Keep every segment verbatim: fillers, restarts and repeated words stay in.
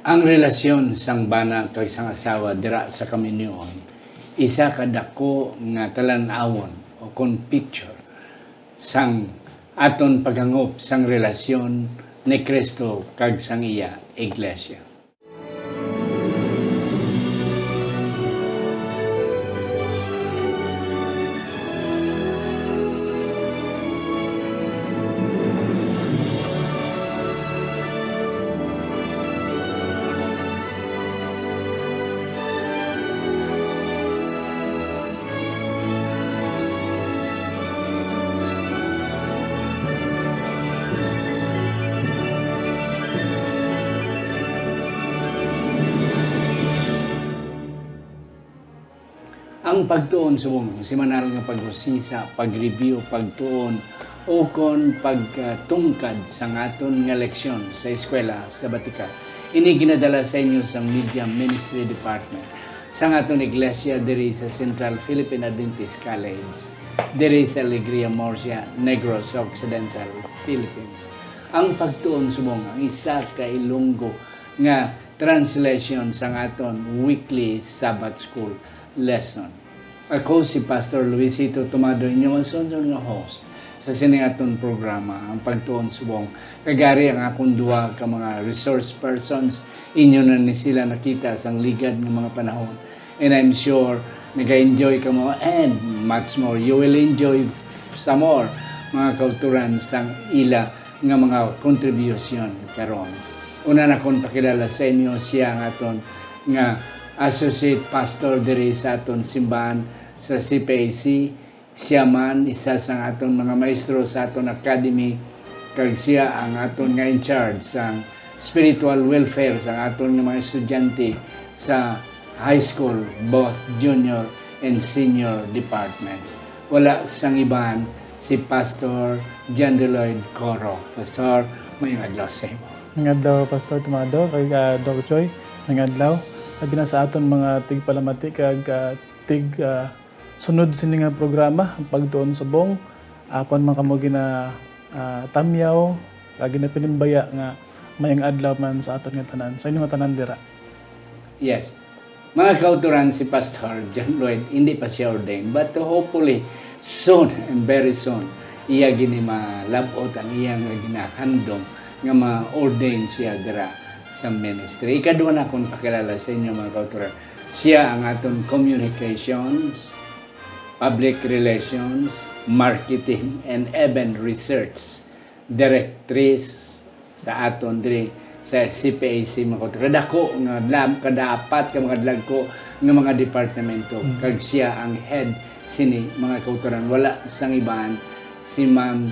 Ang relasyon sang bana kag sang asawa dira sa kaminyoon, isa ka dako nga talan-awon o kon picture sang aton paghangop sang relasyon ni Cristo kag sang iya iglesia. Ang pagtuon subong ang semanal nga pag-usisa, pag-review, pagtuon, ukon pagtungkad sang aton nga leksyon sa eskwela sabbatika. Ini ginadala sa inyo sang Media Ministry Department sang aton iglesia diri sa Central Philippine Adventist College, diri sa Alegria, Murcia, Negros Occidental, Philippines. Ang pagtuon subong ang isa ka Ilonggo nga translation sang aton weekly Sabbath School lesson. Ako si Pastor Luisito Tomado, inyo masunod nga host sa sini aton programa, ang Pagtuon Subong. Kag ari ang akon duha ka mga resource persons, inyo na ni sila nakita sang ligad nga mga panahon. And I'm sure nag-enjoy ka mo, and much more, you will enjoy f- some more, mga kauturan sang ila nga mga kontribusyon karon. Una na kong pakilala sa inyo, siya ang aton nga associate pastor diri sa aton simbahan sa C P A C. Siya man isa sang aton mga maestro sa aton academy, kag siya ang aton nga in charge sang spiritual welfare sang aton nga mga estudyante sa high school, both junior and senior departments. Wala sang iban, si Pastor John Deloyd Coro. Pastor, mayong adlaw sa imo. Mayong adlaw, Pastor Tomado, kag, ah, Doc Joy. Mayong adlaw. Abi na sa aton mga tigpalamati kag, ah, tig, ah, sunod sini nga programa, ang Pagtuon Subong. Akon man kamo gina, ah, tamyaw, kag ginapinimbaya nga mayong adlaw man sa aton nga tanan, sa inyo nga tanan dira. Yes. Mga kauturan, si Pastor John Lloyd, hindi pa siya ordained, but hopefully, soon and very soon, iya gini malab-ot ang iya nga ginahandom nga ma-ordain siya dira sa ministry. Ikadua na kong pakilala sa inyo, mga kauturan, siya ang aton communications, public relations, marketing, and even research directrice sa aton diri sa C P A C, mga kauturan. Kadako nga dlam, kadaapat ka mga dagko nga mga departamento. Mm. Kag siya ang head sini, mga kauturan. Wala sang iban, si Ma'am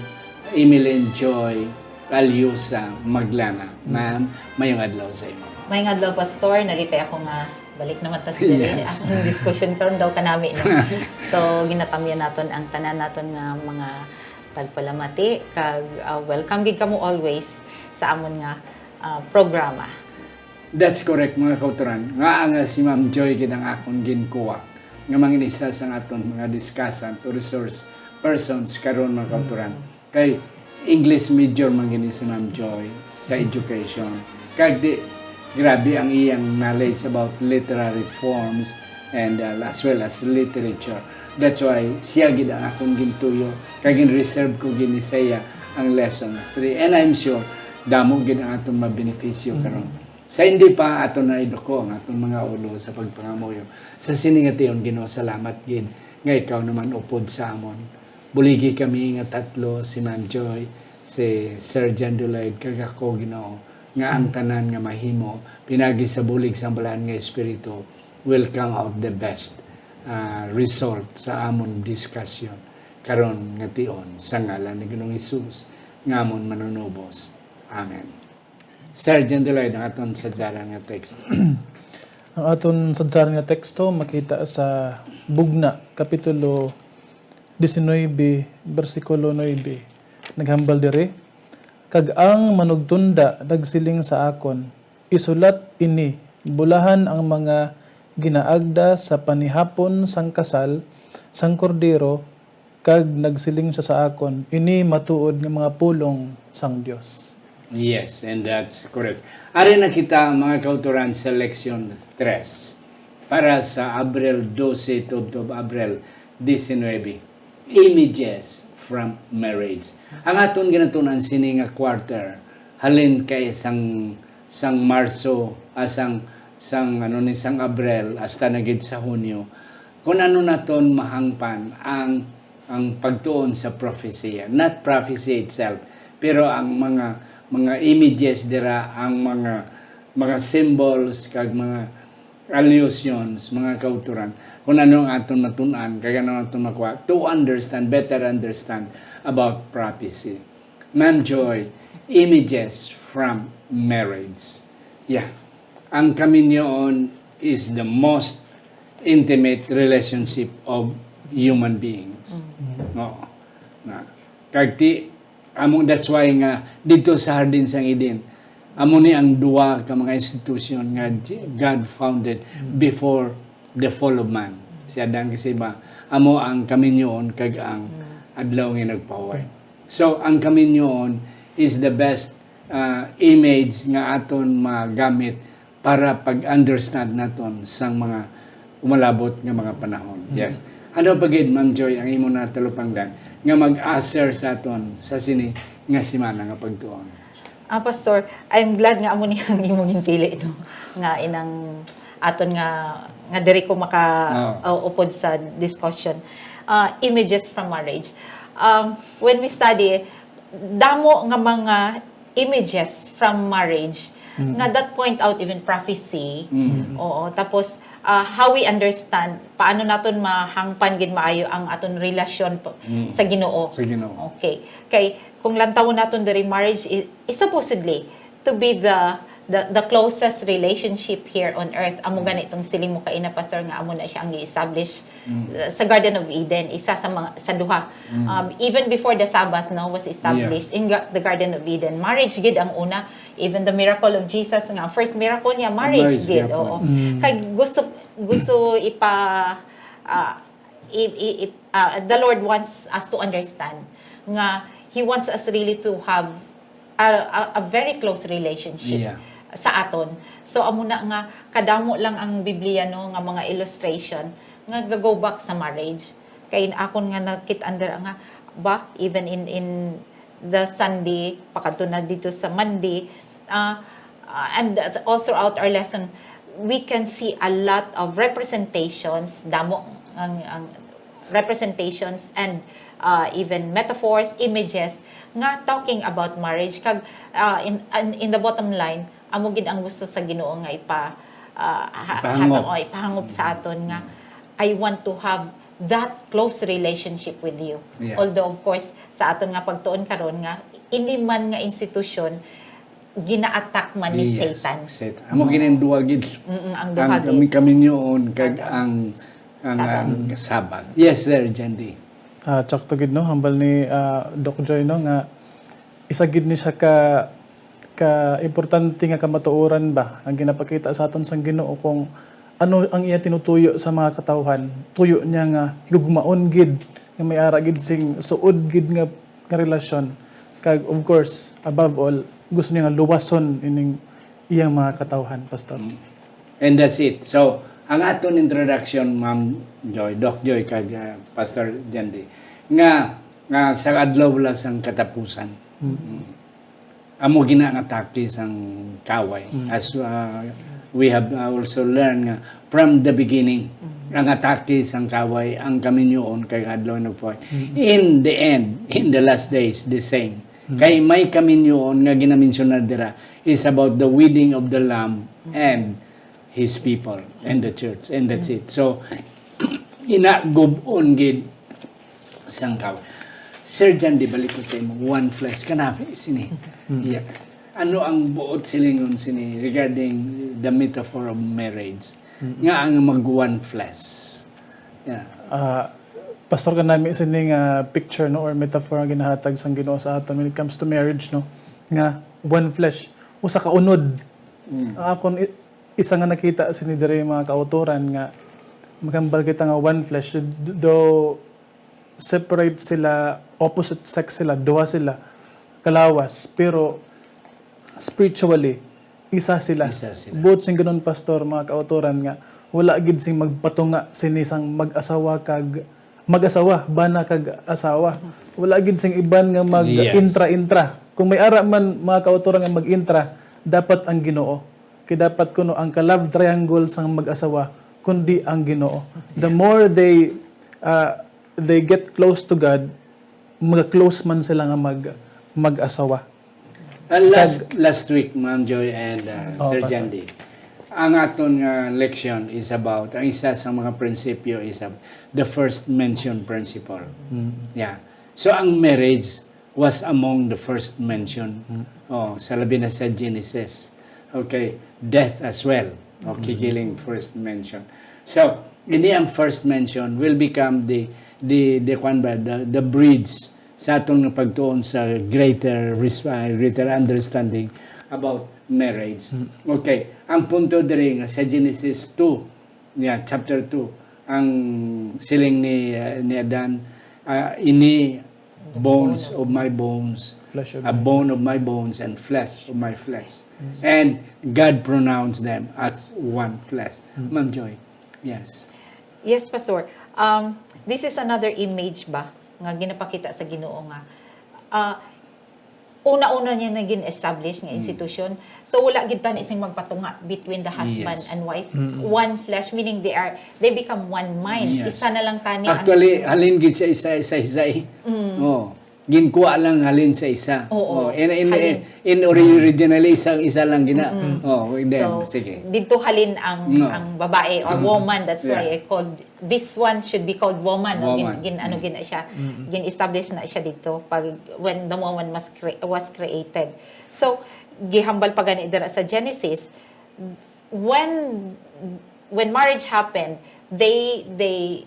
Emeline Joy Caliosa Maglana. Mm. Ma'am, mayong adlaw sa imo. Mayong adlaw, Pastor. Nalipay ako nga balik naman ta sa diri. Yes. Ang diskusyon karon daw kanami, no? So, ginatamyan naton ang tanan naton nga mga tagpalamati, kag, ah, welcome gid kamo always sa amon nga, ah, programa. That's correct, mga kauturan. Nga nga si Ma'am Joy gid ang akon ginkuha nga mangin isa sa aton mga discussant o resource persons karon, mga kauturan. Mm. Kay English major man gini si Ma'am Joy sa education. Kag di, grabe ang iyang knowledge about literary forms and, uh, as well as literature. That's why siya gid ang akong gintuyo, kag gin-reserve ko gini sa iya ang lesson three. And I'm sure damo gid ang atong mabenepisyo karon. Sa hindi pa ato na iduko ang atong mga ulo sa pagpangamuyo. Sa sini nga tion, Ginoo, salamat gid nga ikaw naman upod sa amon. Buligi kami nga tatlo, si Ma'am Joy, si Sir John Dulaid, kag ako, Ginoo, nga ang tanan nga mahimo pinagi sa bulig sang Balaan nga Espiritu will come out the best, ah, result sa amon diskusyon karon nga tion, sa ngalan ni Ginoong Hesus nga amon Manunubos. Amen. Sir John Dulaid, ang aton sadsaran nga teksto. Ang aton sadsaran nga teksto makita sa Bugna, Kapitulo diecinuebe, bersikulo nuebe. Naghambal diri, "Kag ang manugtunda nagsiling sa akon, 'Isulat ini, bulahan ang mga ginaagda sa panihapon sang kasal sang Kordero,' kag nagsiling sia sa akon, 'Ini matuod nga mga pulong sang Dios.'" Yes, and that's correct. Ari na kita, mga kautoran, sa leksyon tres para sa Abril dose tubtob Abril diecinuebe. Images from marriage. Ang aton ginatun-an sini nga quarter, halin kay sang, sang Marso, ah, sang, sang, ano ni, sang Abril, hasta na gid sa Hunyo, kung ano naton mahangpan ang, ang pagtuon sa prophecy. Not prophecy itself, pero ang mga, mga images dira, ang mga, mga symbols, kag mga allusions, mga kautoran, kung ano ang aton matun-an, kag ano ang aton makuha, to understand, better understand about prophecy. Ma'am Joy, images from marriage. Yeah. Ang kaminyoon is the most intimate relationship of human beings. Oo. Na, kag ti, amo, that's why nga dito sa Hardin sang Eden, amo ni ang duwa ka mga institusyon nga J-, God founded before the fall of man. Si Adan kag si Eva, amo ang kaminyoon kag ang adlaw nga nagpahuway. So, ang kaminyoon is the best, ah, image nga aton magamit para pag-understand naton sang mga umalabot nga mga panahon. Mm. Yes. Ano pa gid, Ma'am Joy, ang imo natalupangdan nga mag-usher sa aton sa sini nga semana nga pagtuon? Ah, Pastor, I'm glad nga amo ni ang imo ginpili, no? Nga inang aton nga, nga diri ko maka, Oo. uh, upod sa discussion. Ah, images from marriage. Um, when we study, damo nga mga images from marriage Mm. nga that point out even prophecy. Mm. Oo, tapos, ah, how we understand, paano naton mahangpan gid maayo ang aton relasyon pa-, Mm. sa Ginoo. Sa Ginoo. Okay. Kay kung lantawon naton diri, marriage is, is supposedly to be the, the, the closest relationship here on earth. Amo gani itong siling mo kaina, Pastor, nga amo na siya ang gi-establish Mm. uh, sa Garden of Eden, isa sa mga, sa duha. Mm. Um, even before the Sabbath, no, was established Yeah. in Ga-, the Garden of Eden, marriage gid ang una. Even the miracle of Jesus nga, first miracle niya, marriage Marriage gid, gyapon. Oo. Mm. Kay gusto, gusto ipa, ah, i-, i-, i-, ah, the Lord wants us to understand nga He wants us really to have a, a, a very close relationship Yeah. sa aton. So, amo na nga, kadamo lang ang Biblia, no, nga mga illustration nga ga-go back sa marriage. Kay akon nga nakit-an dira nga, ba, even in, in the Sunday, pakadto na dito sa Monday, ah, ah, and all throughout our lesson, we can see a lot of representations, damo ang, ang representations and, ah, even metaphors, images, nga talking about marriage. Kag, ah, in, in, in the bottom line, amo gid ang gusto sa Ginoo nga ipa-, ah, ha-, Ipahangop. hatag, o ipahangop sa aton nga, "I want to have that close relationship with you." Yeah. Although, of course, sa aton nga pagtuon karon nga, ini man nga institusyon, gina-attack man ni Yes, Satan. Satan. Amo gid ang duha gid. Mm-mm, ang duha Ang gid. kami, kaminyoon kag Kag ang, ang, Sabbath. ang Sabbath. Yes, Sir Jandy. Ah, tsakto gid, no? Hambal ni, ah, Doc Joy, no, nga isa gid ni siya ka, ka importante nga kamatuoran ba ang ginapakita sa aton sang Ginoo kung ano ang iya tinutuyo sa mga katawhan. Tuyo niya nga higugmaon gid nga may ara gid sing suod gid nga, nga relasyon. Kag, of course, above all, gusto niya nga luwason ining iyang mga katawhan, Pastor. Mm. And that's it. So, ang aton introduction, Ma'am Joy, Doc Joy, kag, uh, Pastor Jandy, nga, nga sa adlaw wala sang katapusan. Mm. Mm. Amo gina ang atake sang kaway. Mm. As, uh, we have, uh, also learned nga from the beginning, Mm. ang atake sang kaway, ang kaminyoon kag adlaw nagpuhay. Mm. In the end, in the last days, the same. Mm. Kay may kaminyoon nga ginamensyona dira is about the wedding of the Lamb Mm. and his people and the church, and that's it. So, ina, gub-on gid sang kaw. Sir John, di balik ko sa imo, one flesh, kanami sini. Mm. Yeah. Ano ang buot silingon sini regarding the metaphor of marriage? Mm. Nga ang mag one flesh. Yeah. Ah, Pastor, kanami sini nga picture, no, or metaphor nga ginahatag sang Ginoo sa aton when it comes to marriage, no, nga one flesh, usa ka unod. Mm. Ang akon i-, isa nga nakita sini diri, mga kautoran, nga magambal kita nga one flesh, d-, though separate sila, opposite sex sila, duha sila kalawas, pero spiritually, isa sila. Isa sila. Buot sing ganun, Pastor, mga kautoran, nga wala gid sing magpatunga sini sang mag-asawa kag mag-asawa, bana kag asawa. Wala gid sing iban nga mag-intra-intra. Kung may ara man, mga kautoran, nga mag-intra, dapat ang Ginoo. Kay dapat kuno ang ka-love triangle sang mag-asawa, kundi ang Ginoo. The more they, uh, they get close to God, mag-close man sila nga mag-, mag-asawa. Uh, last, last week, Ma'am Joy and, uh, Sir Pastor Jandy, ang aton nga leksyon is about, ang isa sa mga prinsipyo is ab-, the first mention principle. Yeah. So, ang marriage was among the first mention. Oh, sa labi na sa Genesis. Okay, death as well. Okay, killing first mention. So, ini ang first mention will become the, the, the, kwan ba, the, the bridge sa atong pagtuon sa greater res-, uh, greater understanding about marriage. Okay, ang punto diri nga sa Genesis two, yeah, chapter two, ang siling ni, uh, ni Adan, uh, "Ini bones of my bones, a bone of my bones, and flesh of my flesh." And God pronounced them as one flesh. Ma'am Joy. Yes. Yes, Pastor. Um, this is another image ba nga ginapakita sa Ginoo nga, ah, una-una niya na gin-establish nga institution. So, wala gid tani sing magpatunga between the husband and wife. One flesh, meaning they are, they become one mind. Isa na lang tani ang Actually, halin gid sa isa, isa, isa, eh. Oh, ginkuha lang halin sa isa. Oo. Oh, in, in, Halin. in ori-, originally, isa, isa lang gina. Oh, and then, So, sige. didto halin ang, No. ang babae or Mm. woman. That's Yeah. why I called, this one should be called woman. No? Gin, Woman. gin, ano, Mm. gin, siya, Mm. gin-establish na siya dito pag, when the woman was, cre- was created. So, gihambal pa gani dira sa Genesis, when, when marriage happened, they, they,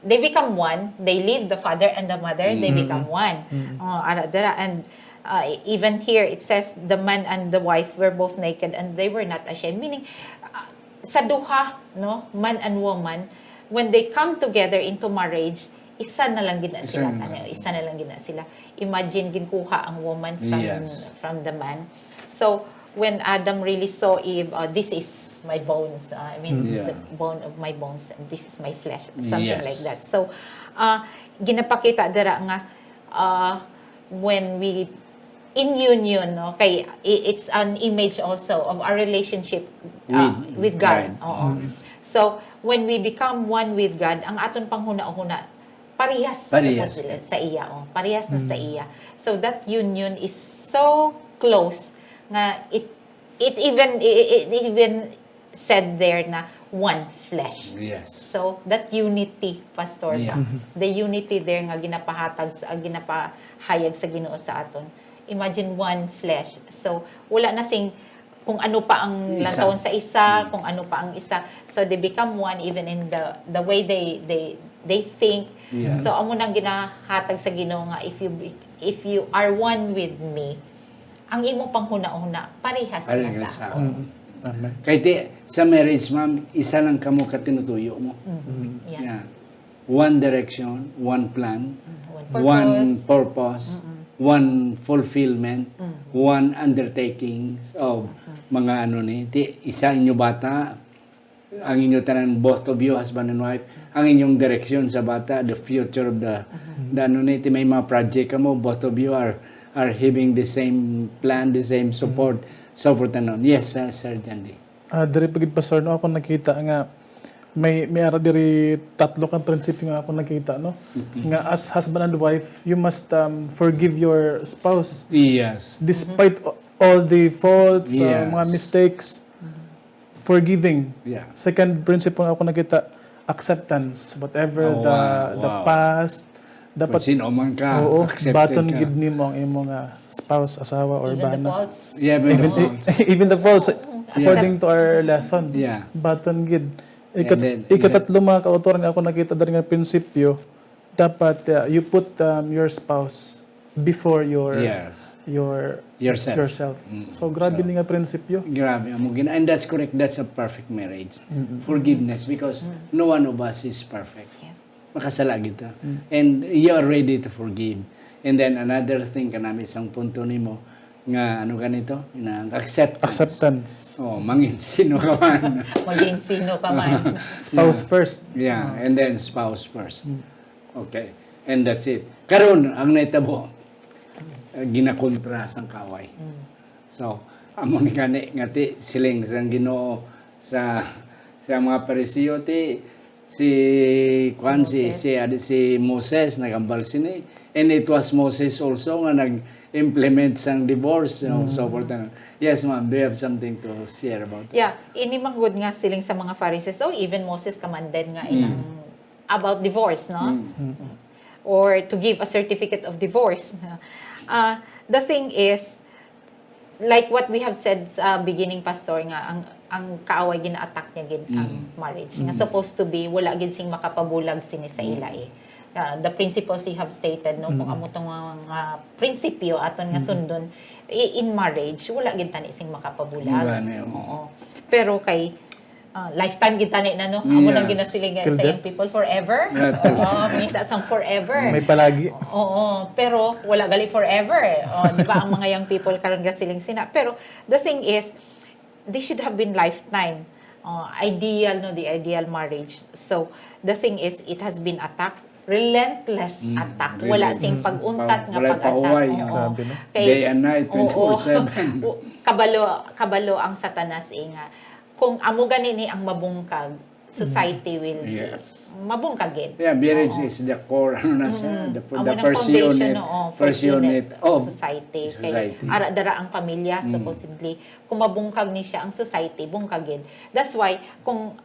they become one, they leave the father and the mother, they Mm. become one. Mm. Oh, ara dira, and, uh, even here it says, "The man and the wife were both naked and they were not ashamed." Meaning, uh, sa duha, no, man and woman, when they come together into marriage, isa na lang gid na Isa sila, na ano, lang. isa na lang gid na sila. Imagine, ginkuha ang woman from, Yes. from the man. So, when Adam really saw Eve, uh, "This is my bones, uh, I mean, Mm. Yeah. the bone of my bones, and this is my flesh," something Yes. like that. So, uh, ginapakita dira nga, uh, when we in union, no, kay i-, it's an image also of our relationship, uh, With with God. God. Oo. Mm. So, when we become one with God, ang aton panghunahuna parehas sa Parehas. sila, sa iya, oh. Parehas na sa Mm. iya. So, that union is so close nga it, it even, it, it even said there na one flesh. Yes. So, that unity, Pastor, ba? Yeah. Mhm. The unity there nga ginapahatag sa, ginapahayag sa Ginoo sa aton. Imagine one flesh. So, wala na sing kung ano pa ang Isa. lantawon sa isa, Mm. kung ano pa ang isa. So, they become one even in the, the way they, they, they think. Yeah. So, amo nang ginahatag sa Ginoo nga, "If you be-, if you are one with me, ang imo panghunahuna parehas na Parehas sa sa ako." Mm. Amen. Kay ti, sa marriage, ma'am, isa lang kamo ka tinutuyo mo. Mm. Mm. Yeah. Yeah. One direction, one plan, Mm, one one purpose. purpose, Mm-mm. one fulfillment, Mm. one undertakings of Mm. mga ano ni, ti, isa inyo bata, ang inyo tanan, both of you, husband and wife, ang inyong direksyon sa bata, the future of the, Mm-hmm. the ano ni, ti may mga project kamo, both of you are, are having the same plan, the same support, Mm-hmm. so forth and on. Yes, uh, Sir Jandy. Ah, diri pa gid, Pastor, no, ako nakita nga may, may ara diri tatlo ka prinsipyo nga ako nakita, no? Mm-hmm. Nga as husband and wife, you must, um, forgive your spouse. Yes. Despite Mm-hmm. a-, all the faults, uh, Yes. mga mistakes, Mm-hmm. forgiving. Yeah. Second principle nga ako nakita, acceptance. Whatever Oh, the, wow, the wow. past, dapat Kung sino man ka, Oo, accepted baton ka. gid nimo ang imong, ah, spouse, asawa, or Even the bana. faults. Yeah, even the Even, faults. even the faults, Oo. according Yeah. to our lesson. Yeah. Baton gid. And Ikat-, then, ikatlo, mga kautoran, nga ako nakita diri nga prinsipyo, dapat, ah, you put, um, your spouse before your, Yes. your, Yourself. yourself. Mm. So, grabe So, ni nga prinsipyo. Grabe, amo gina-, and that's correct. That's a perfect marriage. Mm-mm. Forgiveness, because Mm. no one of us is perfect. Yeah. Makasala kita. Mm. And you are ready to forgive. And then another thing, kanami isang punto nimo, nga, ano ganito? Inang acceptance. Acceptance. Oh, mangin sino ka man. Maging sino ka man. Spouse first. Yeah, and then spouse first. Okay. And that's it. Karon, ang naitabo, uh, ginakontra sang kaaway. So, amo ni gani nga ti siling sang Ginoo sa sa mga Pariseo ti si kuan si Moses. si si Moses nagambal sini, and it was Moses also nga nag-implement sang divorce, you know, so forth. Yes, ma'am, do you have something to share about it? Yeah, ini man gud nga siling sa mga Pharisees, oh, even Moses commanded nga ilang about divorce, no? Or to give a certificate of divorce. Ah, the thing is, like what we have said sa beginning, Pastor, nga ang ang kaaway gina-attack niya gid ang marriage. Nga supposed to be wala gid sing makapabulag sini sa ila eh. Ah, the principles you have stated, no, kung amo tong mga, mga prinsipyo aton nga sundon i- in marriage, wala gid tani sing makapabulag. Wala na, oo. Oo. Pero kay ah, lifetime gid tani na, no? Amo nang Yes. ginasiling nga Till sa death? Young People, forever. Yeah, till- Oo, kita sang forever. May palagi. Oo, pero wala gali forever eh. Oh, di ba ang mga young people karon gasiling sina? Pero the thing is, this should have been lifetime. Oh, ideal, no, the ideal marriage. So, the thing is, it has been attacked, relentless attack. Wala Relentless. sing pag-untat Pa- nga walay pag-attack. pahuway, Oo. oh. Grabe, no? Kay- Day and night, Oo. twenty-four seven. O, kabalo, kabalo ang Satanas eh nga kung amo gani ni ang mabungkag, society will Yes. mabungkag gid. Yeah, marriage Oo. is the core, ano na siya, the, Amo the nang first foundation, unit, oo, first unit of society. Kay society. ara dara ang pamilya, supposedly. Kung mabungkag ni siya ang society, bungkag gid. That's why, kung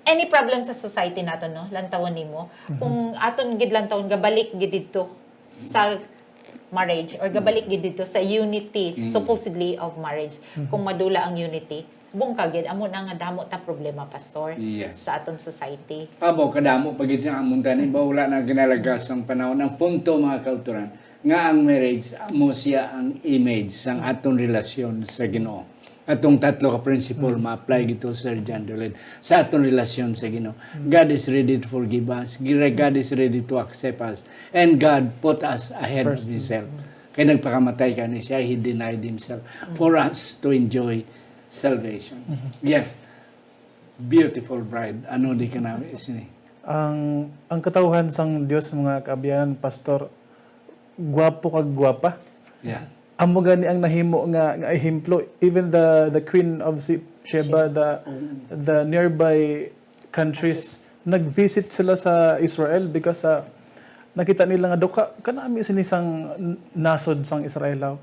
any problem sa society nato, no, lantawon nimo, kung aton gid lantawon, gabalik gid didto sa marriage or gabalik gid didto sa unity, supposedly, of marriage. Kung madula ang unity, bungkag gid, amo na nga damo ta problema, Pastor, Yes. sa aton society. Abo, kadamo pa gid sa amon tani ba, wala na ginalagas ang panahon. Ang punto, mga kautoran, nga ang marriage amo siya ang image sang aton relasyon sa Ginoo. Atong tatlo ka principle ma-apply gito, Sir John Dolin, sa aton relasyon sa Ginoo. God is ready to forgive us. Gira- God is ready to accept us. And God put us ahead of First. Himself. Kay nagpakamatay ka ni siya, He denied Himself for us to enjoy salvation. Yes. Beautiful bride. Ano di ka na sini? Ang ang katawhan sang Dios, mga kaabyanan, Pastor, gwapo kag gwapa. Yeah. Amo gani ang nahimo nga, nga ehemplo. Even the the Queen of Si- Sheba, the the nearby countries, nag-visit sila sa Israel because, ah, nakita nila nga duka kanami sini sang n- nasod sang Israel.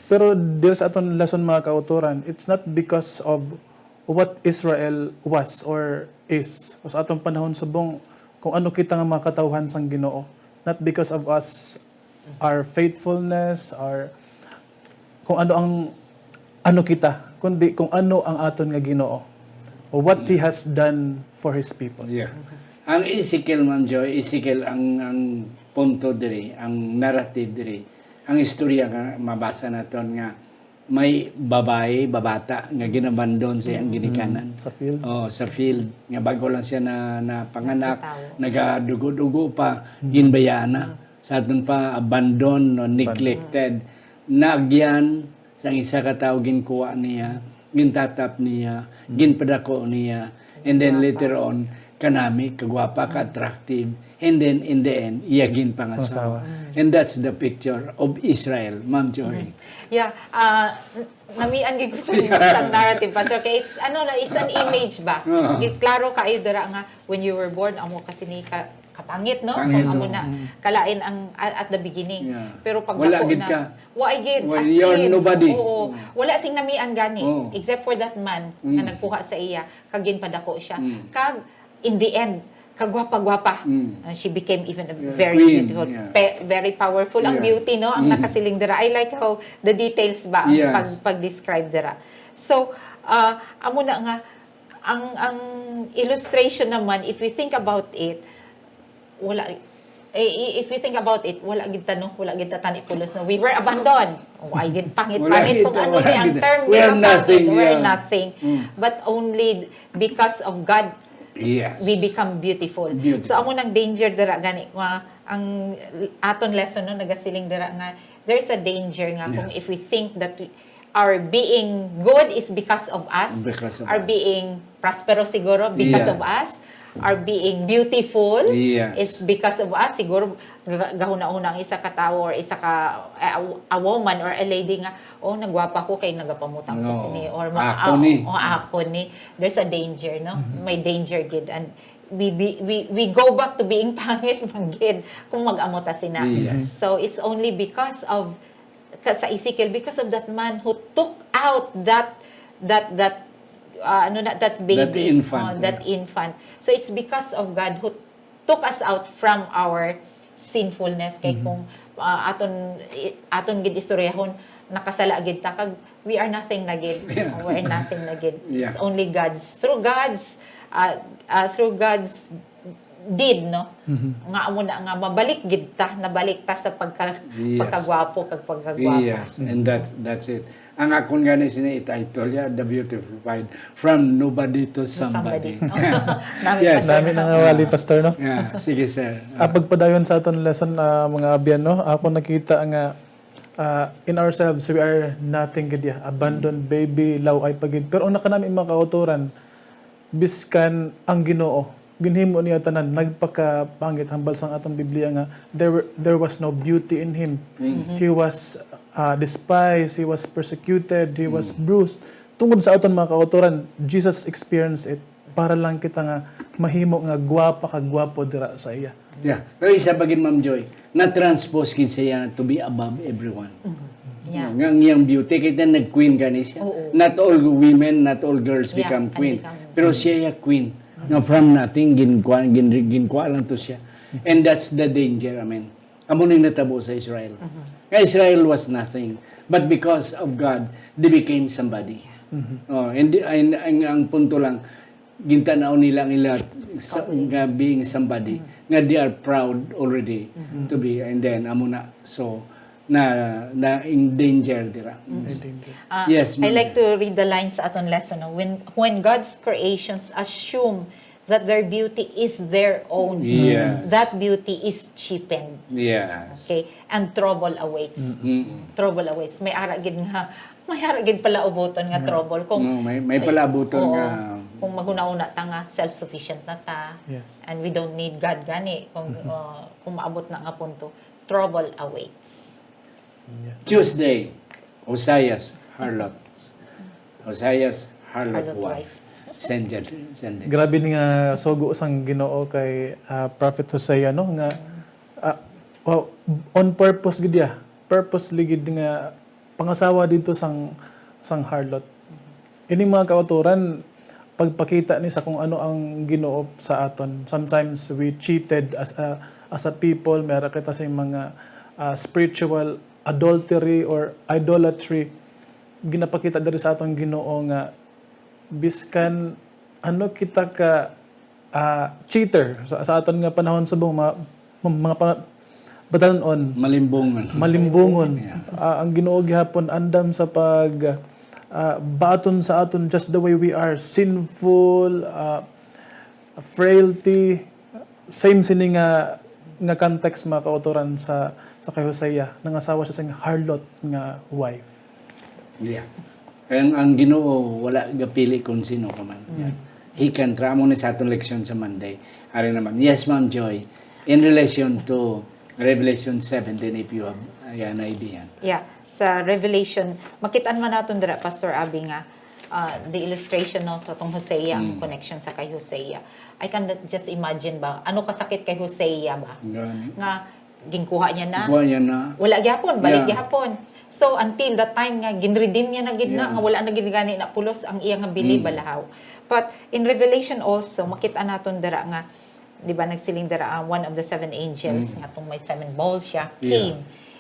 Pero diri sa aton lesson, mga kautoran, it's not because of what Israel was or is. O sa atong panahon subong, kung ano kita nga mga katawhan sang Ginoo, not because of us, our faithfulness, our kung ano ang ano kita, kundi kung ano ang aton nga Ginoo. What He has done for His people. Yeah. Ang Ezekiel, Ma'am Joy, Ezekiel ang ang punto diri, ang narrative diri, ang istorya nga mabasa naton nga may babayi, babata nga ginabandon sa iyang ginikanan. Sa field. Oh, sa field nga bago lang siya na napanganak, Nagkatawo. nagadugo-dugo pa, ginbayaan na. Sa aton pa, abandon, no, neglected. Naagyan sang isa ka tawo, ginkuha niya, gintatap niya, ginpadako niya, and then later on, kanami, kagwapa, ka-attractive, and then in the end, iya ginpangasawa. Pangasawa. And that's the picture of Israel, Ma'am Joy. Yeah, ah, n- namian gid ko sa, sa narrative, Pastor. Kay it's, ano na, it's an image ba? Oo. Gi- Klaro kayo dira nga, when you were born, amo kasi ni ka, kapangit, no? Pangit, Kung amo oo. na, kalain ang a- at the beginning. Yeah. Pero pag Wala dako gid na, ka. Wa gid, Well, as you're in. Nobody. Oo. Mm. Wala sing namian gani, Mm. except for that man nga Mm. nagkuha sa iya, kag ginpadako siya. Mm. Kag, in the end, kagwapa-gwapa. Mm. Uh, she became even a Yeah, very queen, beautiful, yeah. pe- very powerful. Ang Yeah. beauty, no? Ang Mm. nakasiling dira. I like how the details ba ang Yes. pag, pag-describe dira. So, uh, amo na nga, ang, ang illustration naman, if we think about it, wala, eh, i- if you think about it, wala gid ta, no? Wala gid ta tani pulos, no? We were abandoned. Oh, ay gid, pangit, Wala pangit gid kung ta, ano wala ni ang gid. term We're nila, pangit. nothing, We're yeah. nothing. Mm. But only because of God, Yes. we become beautiful. Beautiful. So, amo nang danger dira gani nga ang aton lesson, no, nagasiling dira nga there's a danger nga kung Yeah. if we think that we, our being good is because of us, Because of our us. being prosperous siguro because Yeah. of us, our being beautiful Yes. is because of us. Siguro ga- gahuna-huna ang isa ka tawo or isa ka a, a woman or a lady nga, "Oh, nagwapa ko kay nagapamutang ko No. sini," or Ako ni. "Oh, ako ni." There's a danger, no? May danger gid, and we, be, we we go back to being pangit man gid kung mag-amo ta sina. Yes. So it's only because of ka- sa Ezekiel, because of that man who took out that that that uh, ano na, that baby, infant, oh, that yeah. infant. So it's because of God who took us out from our sinfulness. Kay kung uh, aton i- aton gid istoryahon, nakasala gid ta kag we are nothing na gid. Yeah. We are nothing na gid. It's Yeah. only God's, through God's uh, uh, through God's deed, no? Nga amo na nga mabalik gid ta, nabalik ta sa pagka Yes. pagkagwapo kag pagkagwapa. Yes, and that's that's it. Ang akon gani sini i-title ya, The Beautiful Bride, From Nobody to Somebody. Somebody. Nami Yes. pa Nami na nga wali, Pastor, no? Yeah, sige sir. Ah, pagpadayon sa aton lesson, ah, mga abyan, no? Ako nakita nga ah, in ourselves, we are nothing gid ya. Abandoned baby, law-ay pa gid. Pero ang nakanami mga kautoran, biskan ang Ginoo, ginhimo niya tanan, nagpakapangit hambal sang atong Biblia nga there were- there was no beauty in him. He was ah, despised, he was persecuted, he was bruised. Tungod sa aton mga kautoran, Jesus experienced it para lang kita nga mahimo nga gwapa kag gwapo dira sa iya. Yeah. Pero isa pa gid, Ma'am Joy, na-transpose gid siya to be above everyone. Yeah. Nga ang iyang beauty, kay nag-queen gani siya. Oo. Not all women, not all girls Yeah, become and queen. become Pero siya ya queen. Nga from nothing, ginkuha, gin, ginkuha lang to siya. And that's the danger, amen. Amo ning natabo sa Israel. Nga Israel was nothing. But because of God, they became somebody. Oh, and, and, ang, ang punto lang, gintan-aw nila ang ila sa, nga being somebody, nga they are proud already to be, and then amo na, so na na in danger dira. Uh, Yes, I ma'am. Like to read the lines sa aton lesson. No? When when God's creations assume that their beauty is their own, Yes. that beauty is cheapened. Yes. Okay? And trouble awaits. Mm. Trouble awaits. May ara gid nga, may ara gid pala ubuton nga trouble kung No, may- may ay, pala ubuton oo, nga kung maghuna-huna ta nga self-sufficient na ta. Yes. And we don't need God gani kung uh, kung maabot na nga punto. Trouble awaits. Yes. Tuesday, Hosea's harlot. Hosea's harlot Harlot wife. Wife. Send it. Send it. Grabe ni nga sugo sang Ginoo kay ah, Prophet Hosea, no, nga ah, wow, on purpose gid ya. Purposely gid nga pangasawa dito sang sang harlot. Ini mga kautoran, pagpakita ni sa kung ano ang Ginoo sa aton. Sometimes we cheated as a as a people, may ara kita sa mga ah, spiritual adultery or idolatry. Ginapakita diri sa aton Ginoo nga biskan ano kita ka ah, cheater sa, sa aton nga panahon subong mga, mga pa, batalon Malimbungon. malimbungon. Yeah. Ah, ang Ginoo gihapon andam sa pag ah, baton sa aton just the way we are, sinful, ah, frailty, same sini nga nga context mga kautoran sa sa kay Hosea, nangasawa siya sa harlot nga wife. Yeah. Kaya ang, ang Ginoo wala gapili kung sino ka man. He can tra-, amo ni sa atong leksyon sa Monday. Ari naman. Yes, Ma'am Joy. In relation to Revelation seventeen, if you have uh, an idea. Yeah, sa Revelation, makitaan man naton dira, Pastor Abi, nga uh, the illustration no katong Hosea, ang connection sa kay Hosea. I can just imagine ba, ano kasakit kay Hosea ba? Gani. Nga ginkuha niya na. Kuha niya na. Wala gyapon, balik Yeah. gyapon. So until the time nga ginredeem niya na gid na, Yeah. nga wala na gid gani na pulos ang iya nga bili balahaw. But in Revelation also, makita naton dira nga, di ba, nagsiling dira ang one of the seven angels, nga tong may seven bowls siya, Yeah. came.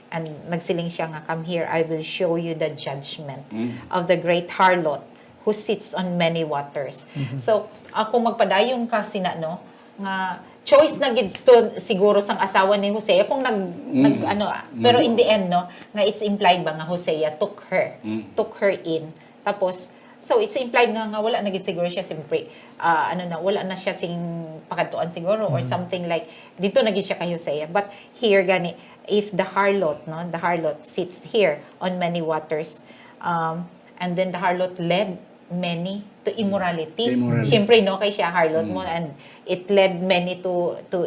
And nagsiling siya nga, "Come here, I will show you the judgment of the great harlot who sits on many waters." So, ako magpadayon ka sina, no, nga choice na gid to siguro sang asawa ni Hosea kung nag, nag ano, ah, pero in the end, no, nga it's implied ba nga Hosea took her, took her in. Tapos, so it's implied nga, nga wala na gid siguro siya, siyempre, ah, ano na, wala na siya sing pakadtuan siguro or something like, dito na gid siya kay Hosea. But here, gani, if the harlot, no, the harlot sits here on many waters, um, and then the harlot led many to immorality. To immorality. Siyempre, no, kay siya harlot mo, and it led many to to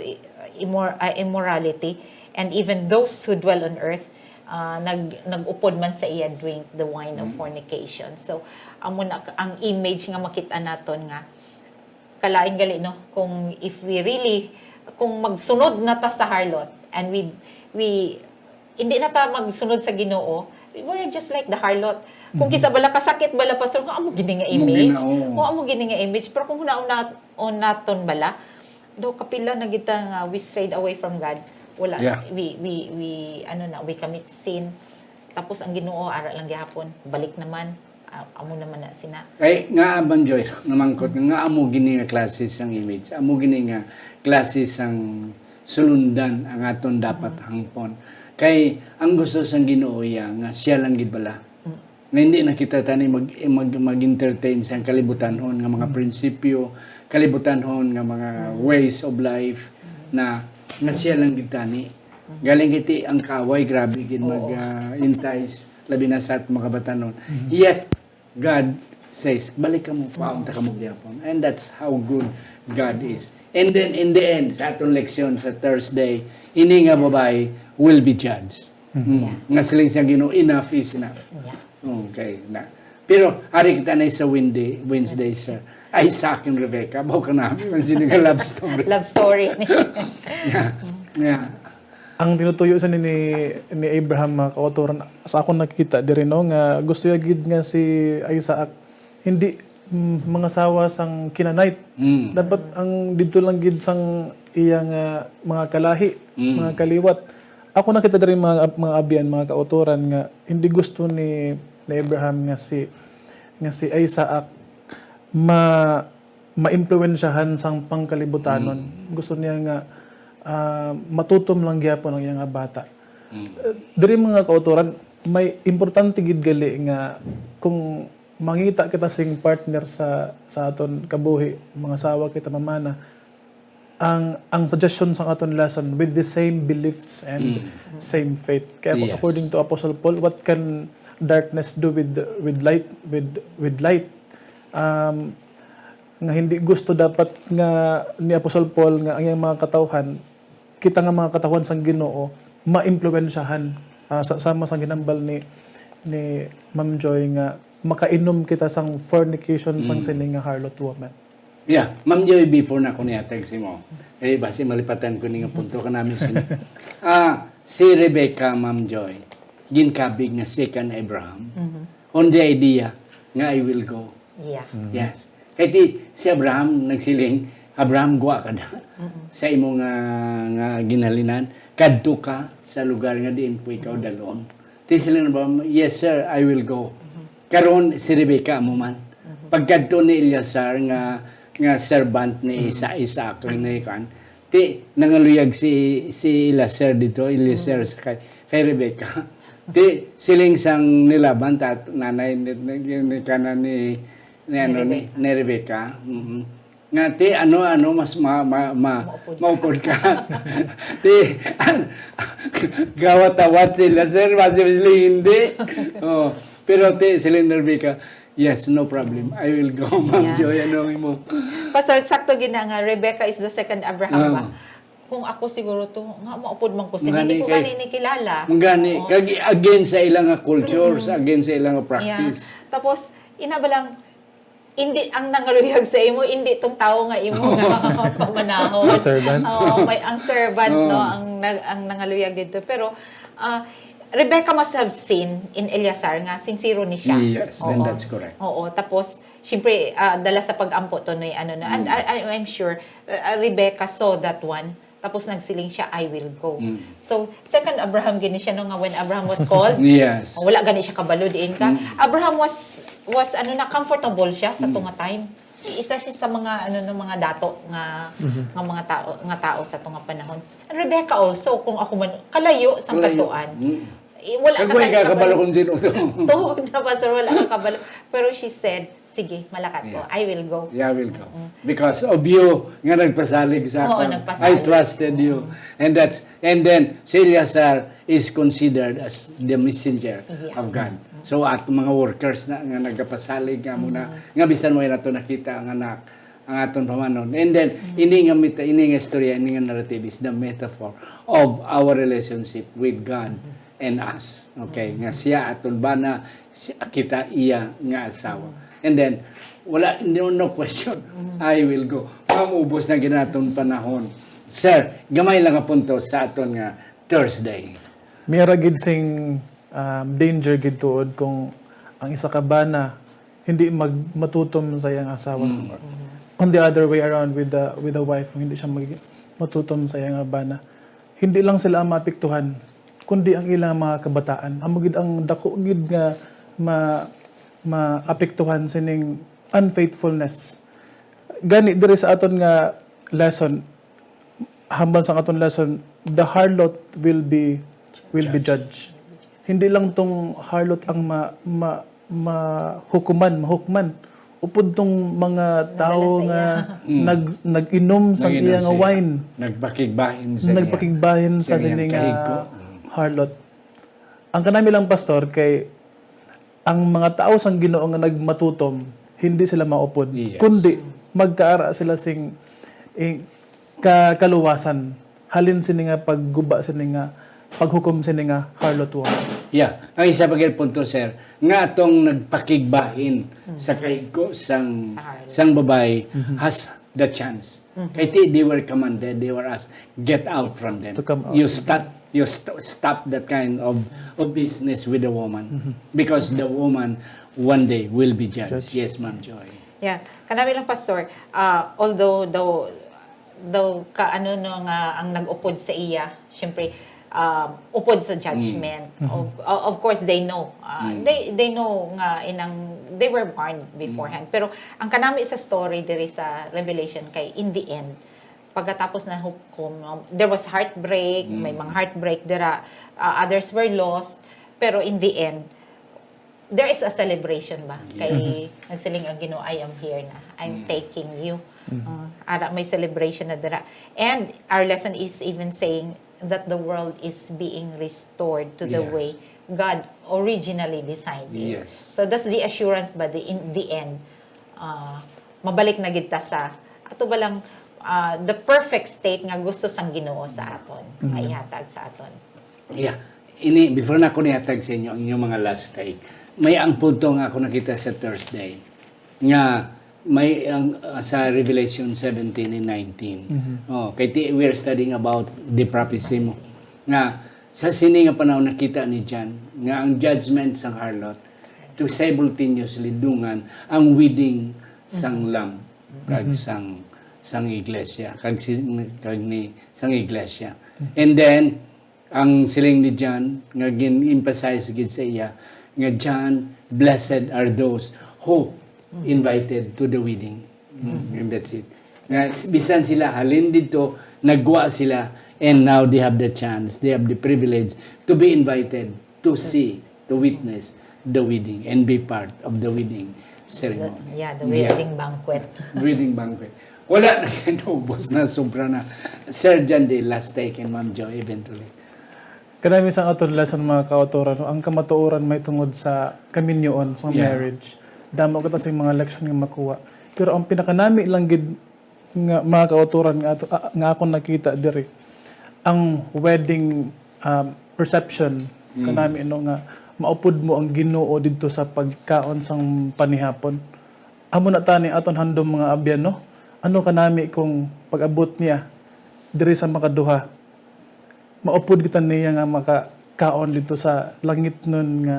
immor- uh, immorality, and even those who dwell on earth uh, nag nag-upod man sa iya drink the wine of fornication. So amo na ang image nga makita naton nga kalain gali, no, kung if we really, kung magsunod na ta sa harlot and we we hindi na ta magsunod sa Ginoo, we are just like the harlot. Kung kisa bala kasakit bala, pastor, nga amo gini nga Amo image. gina-, oo. O amo gini nga image, pero kung hunaon na on naton bala, do kapila na gid ta nga we strayed away from God. Wala, Yeah. we we we ano na, we commit sin. Tapos ang Ginoo ara lang gihapon, balik naman. Ah, amo naman na sina. Kay nga, Ma'am Joy, namangkot nga amo gini nga klase sang image, amo gini nga klase sang sulundan ang aton dapat hangpon. Kay ang gusto sang Ginoo iya nga siya lang gid bala. Nga hindi na kita tani mag, mag, mag-entertain sang kalibutanhon nga mga prinsipyo, kalibutanhon nga mga ways of life na, na siya lang gid tani. Galing kiti ang kaway, grabe gid mag ah, entice, labi na sa aton mga batanon. Yet God says, balik kamo, paunta kamo gyapon. And that's how good God is. And then in the end, sa aton leksyon sa Thursday, ini nga babayi will be judged. Mm. Nga siling sa Ginoo, enough is enough. Yeah. Okay na. Pero ari kita na sa Wednesday, Wednesday, sir. Ay, sa akin, Rebecca, bawa ka namin ang sini nga love story. Love story. Yeah. Yeah. Ang tinutuyo sa ni, ni Abraham, mga kautoran, sa akong nakita diri, no, nga gusto ya gid nga si Isaac hindi mm, mangasawa sang Canaanite. Mm. Dapat ang didto lang gid sang iya nga mga kalahi, Mm. mga kaliwat. Ako nakita diri mga mga abyan, mga kautoran nga hindi gusto ni, ni Abraham nga si nga si Isaac ma maimpluwensyahan sang pangkalibutanon. Gusto niya nga ah, matutom lang gyapon ang iyang bata. Mm. Eh, diri mga kautoran, may importante gid gali nga kung mangita kita sing partner sa sa aton kabuhi, mangasawa kita, mamana, ang ang suggestion sang aton lesson with the same beliefs and Mm. same faith. Kaya Yes. according to Apostle Paul, what can darkness do with with light, with with light? Um, nga hindi gusto dapat nga ni Apostle Paul nga ang iyang mga katawhan, kita nga mga katawhan sang Ginoo, maimpluwensyahan, ah, sa sama sang ginambal ni ni Ma'am Joy nga makainom kita sang fornication sang Mm. sini nga harlot woman. Yeah, Ma'am Joy, before na ako nihatag sa imo, eh, basi malipatan ko ni nga punto ka namin sini. Ah, si Rebecca, Ma'am Joy, ginkabig nga second Abraham, on the idea nga I will go. Yeah. Yes. Kay ti, si Abraham nagsiling, "Abraham, gwa ka na sa imo nga, nga ginhalinan. Kadto ka sa lugar nga diin ko ikaw dalon." Ti sila na ba, "Yes, sir, I will go." Karon si Rebecca amo man. Pagkadto ni Eleazar nga, nga servant ni Isa, Isaac ni kan, ti nangaluyag si si Eleazar dito, Eleazar sa kay, kay Rebecca. Ti siling sang ni Laban, tat nanay ni, ni, ni kanan ni, ni, ano, ni, ni Rebecca. Mm. Nga ti ano, ano, mas ma, ma, ma, Maupod ka. Maupod ka. Ti an, gawat-awat sila, sir, basi sila hindi. Oh, pero ti sila ni Rebecca, "Yes, no problem. I will go, Ma'am Yeah. Joy, ano mo?" Pastor, sakto gid na nga Rebecca is the second Abraham ba? Ah. Kung ako siguro to, nga maupod man ko sini, Nga hindi ni ko kay- gani ni kilala. Mangani, Oo. kag against sa ilang nga culture, against sa ilang nga Yeah. practice. Tapos, ina ba lang, hindi ang nangaluyag sa imo, hindi tong tao nga imo nga pamanahon. Ang servant. Oo, may ang servant, Oo. no, ang nag- ang nangaluyag dito. Pero ah, Rebecca must have seen in Eleazar nga sincero ni siya. Yes, and Oo. that's correct. Oo, tapos syempre ah, dala sa pag-ampo to ni ano na. And I, I- I'm sure uh, Rebecca saw that one. Tapos nagsiling siya, "I will go." Mm. So, second Abraham gini siya, no, nga when Abraham was called, Yes. wala gani siya kabalo diin ka. Mm. Abraham was was ano na, comfortable siya sa tunga time. Isa siya sa mga ano no, mga dato nga nga mga tao nga tao sa tunga panahon. And Rebecca also, kung ako man kalayo sa Kalayo. katuan. Mm. Eh, wala Kag ka way talaga ka kabalo kabalo. Kung sino to. Tuod na, Pastor, wala ka kabalo. Pero she said, Sige, malakat ko. Yeah. I will go. Yeah, I will go. Because of you nga nagpasalig sa Oo, akon. nagpasalig. I trusted you. And that's and then si Eleazar is considered as the messenger Yeah. of God. So at mga workers na nga nagapasalig nga muna nga bisan mo nato nakita ang anak ang aton pamanon. And then ini nga mita, ini nga istorya, ini nga narrative is the metaphor of our relationship with God and us. Okay, nga siya aton bana, si, kita iya nga asawa. And then wala no, no question. I will go. Ma'am, ubos na gid aton panahon. Sir, gamay lang nga punto sa aton nga Thursday. May ra gid sing um, danger gid tuod kung ang isa ka bana hindi mag matutom sa iyang asawa. On the other way around with the with the wife, hindi siya mag matutom sa iyang bana. Hindi lang sila ang maapektuhan, kundi ang ilang mga kabataan. Amo gid ang dako gid nga ma maapektuhan sining unfaithfulness. Gani diri sa aton nga lesson, hambal sang aton lesson, the harlot will be will be judged. Hindi lang tong harlot ang ma, ma, mahukuman, mahukman. Upod tong mga tawo sa nga iya. nag nag-inom sang Nag-inom iya nga sa iya. wine. Nagpakigbahin sa iya. Nagpakigbahin sa Sa iyang sining kahigko. ah, harlot. Ang kanami lang, Pastor, kay ang mga tawo sang Ginoo nga nagmatutom, hindi sila maupod, Yes. kundi magkaara sila sing ing, ka, kaluwasan halin sini nga pagguba sini nga paghukom sini nga harlot woman. Yeah. Ang isa pa gid punto, sir, nga atong nagpakigbahin sa kahigko sang Sa harlot. sang babae has the chance. Kay ti, they were commanded, they were asked, "Get out from them. To come out. You stop, you st- stop that kind of, of business with the woman." Because the woman one day will be judged. Judged. Yes, Ma'am Joy. Yeah, kanami lang, Pastor. Ah, although daw daw ka ano no nga ang nag-upod sa iya, syempre, um, upod sa judgment. Of, of course they know. Ah, they they know nga inang they were warned beforehand. Pero ang kanami sa story diri sa Revelation kay in the end, pagkatapos na hukom, no, there was heartbreak, may mga heartbreak dira, ah, others were lost, pero in the end, there is a celebration ba? Kay nagsiling ang Ginoo, "I am here na. I'm taking you." Uh, ara may celebration na dira. And our lesson is even saying that the world is being restored to the Yes. way God originally designed it. Yes. So that's the assurance ba the in the end, uh, mabalik na gid ta sa ato ba lang, uh, the perfect state nga gusto sang Ginoo sa aton, nga ihatag sa aton. Yeah. Ini, before na ako nihatag sa inyo ang inyong mga last take, may ang punto nga ako nakita sa Thursday nga may ang ah, sa Revelation seventeen and nineteen. Oh, kay ti- we are studying about the prophecy mo nga sa sini nga panahon nakita ni John nga ang judgment sang harlot to simultaneously dungan ang wedding sang lamb kag sang sang iglesia kag si, kag ni sang iglesia. And then ang siling ni John nga gin-emphasize gid sa iya nga, "John, blessed are those who invited to the wedding." Mm, and that's it. Nga, s- bisan sila halin dito, nagwa sila, and now they have the chance, they have the privilege to be invited to see, to witness the wedding and be part of the wedding ceremony. Yeah, the wedding banquet. Wedding banquet. Wala na kay naubos na, sobra na. Sir John, the last take, and Ma'am Joy eventually. Kanami sang aton lesson, mga kautoran, no? Ang kamatuoran may tungod sa kaminyoon, sa Yeah. marriage. Damo kita sing mga leksyon nga makuha. Pero ang pinakanami lang gid nga mga kautoran nga ato, ah, nga akon nakita diri, ang wedding um, reception kanami, no, nga maupod mo ang Ginoo didto sa pagkaon sang panihapon. Amo na tani aton handom, mga abyan, no? Ano kanami kung pag-abot niya diri sa makaduha, maupod kita niya nga makakaon dito sa langitnon nga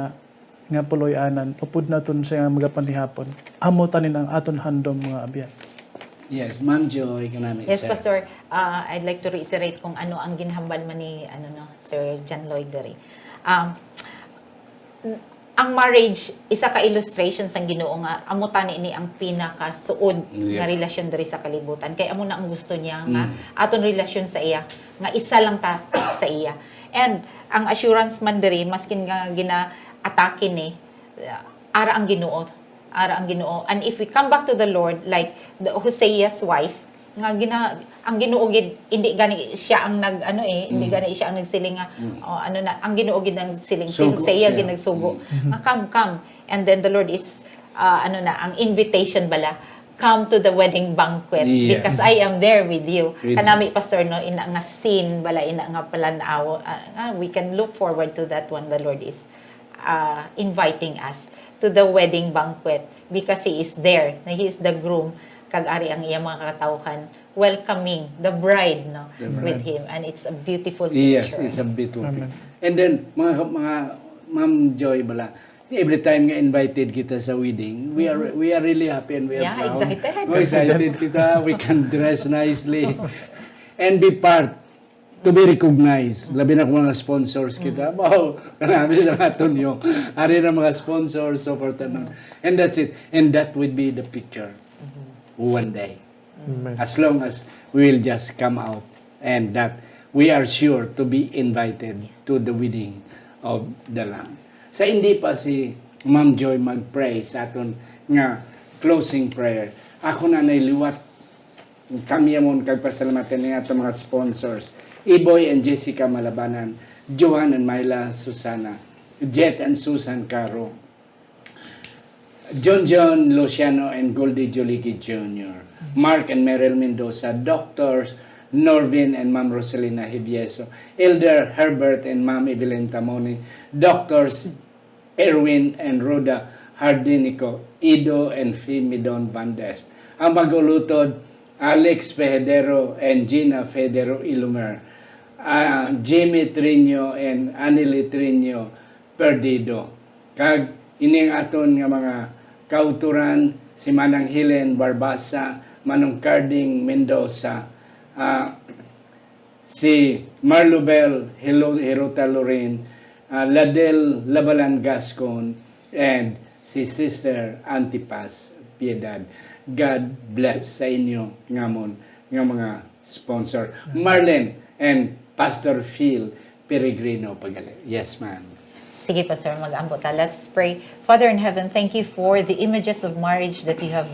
nga puloy-anan, upod naton siya nga magapanihapon. Amo tanin ang aton handom, mga abyan. Yes, Ma'am Joy, kanami, Yes, sir. Pastor. Uh, I'd like to reiterate kung ano ang ginhambal man ni ano no, Sir John Lloyd diri. Um, ang marriage, isa ka illustration sang Ginoo nga amo tani ni ang pinakasuod Yep. nga relasyon diri sa kalibutan. Kay amo na ang gusto niya nga Mm. aton relasyon sa iya, nga isa lang ta sa iya. And ang assurance man diri, maskin nga gina-atake ni, uh, ara ang Ginoo. Ara ang Ginoo. And if we come back to the Lord, like the Hosea's wife, nga gina, ang Ginoo gid, hindi gani siya ang nag, ano eh, hindi gani siya ang nagsiling nga, oh, ano na, ang Ginoo gid ang nagsiling, si Sugo Hosea siya. Gid nagsugo. Nga, "Come, come." And then the Lord is, uh, ano na, ang invitation bala, "Come to the wedding banquet, yes, because I am there with you." With you. Kanami, Pastor, no, ina nga scene bala, ina nga palan-aw, ah, ah, we can look forward to that one. The Lord is, ah, inviting us to the wedding banquet because He is there. Na He is the groom, kag ari ang iyang mga katawhan welcoming the bride, no, the bride, with Him. And it's a beautiful picture. Yes, it's a beautiful picture. And then, mga, mga, Ma'am Joy bala, every time nga invited kita sa wedding, we are, we are really happy and we are proud. Yeah, excited. Oh, excited kita. We can dress nicely and be part, to be recognized. Labi na kung mga sponsors kita. Wow, kanami sa aton yung, ari na mga sponsors, so forth and on. And that's it. And that would be the picture one day. Amen. As long as we will just come out and that we are sure to be invited to the wedding of the Lamb. Sa hindi pa si Ma'am Joy mag-pray sa aton nga closing prayer, ako na nay liwat kamyamon kag pasalamatan ni ato mga sponsors, Iboy and Jessica Malabanan, Johan and Myla Susana, Jet and Susan Caro, John John Luciano and Goldie Juligi Junior, Mark and Meryl Mendoza, Doctors Norvin and Ma'am Rosalina Hivieso, Elder Herbert and Ma'am Evelyn Tamoni, Doctors Erwin and Rhoda Hardinico, Ido and Fimidon Bandes. Ang mag-ulutod, Alex Federo and Gina Federo Ilumer, ah, Jimmy Trino and Anili Trino Perdido. Kag ini ang aton nga mga kautoran, si Manang Helen Barbasa, Manong Carding Mendoza, ah, si Marlubel Hilo-, Hirota Lorin, ah, Ladel Labalan Gascon, and si Sister Antipas Piedad. God bless sa inyo, ngamon, nga mga sponsor. Marlene and Pastor Phil Peregrino Pagale. Yes, ma'am. Sige, Pastor, mag-ampo ta. Let's pray. Father in heaven, thank you for the images of marriage that you have,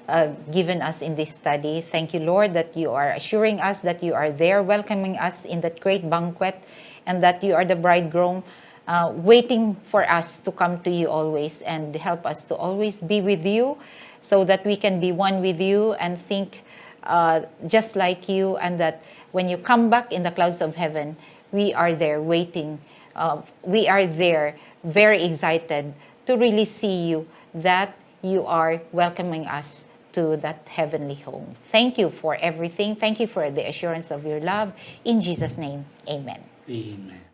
uh, given us in this study. Thank you, Lord, that you are assuring us that you are there, welcoming us in that great banquet, and that you are the bridegroom, uh, waiting for us to come to you always, and help us to always be with you so that we can be one with you and think, uh, just like you, and that when you come back in the clouds of heaven, we are there waiting. Uh, we are there very excited to really see you, that you are welcoming us to that heavenly home. Thank you for everything. Thank you for the assurance of your love. In Jesus' name, amen. Amen.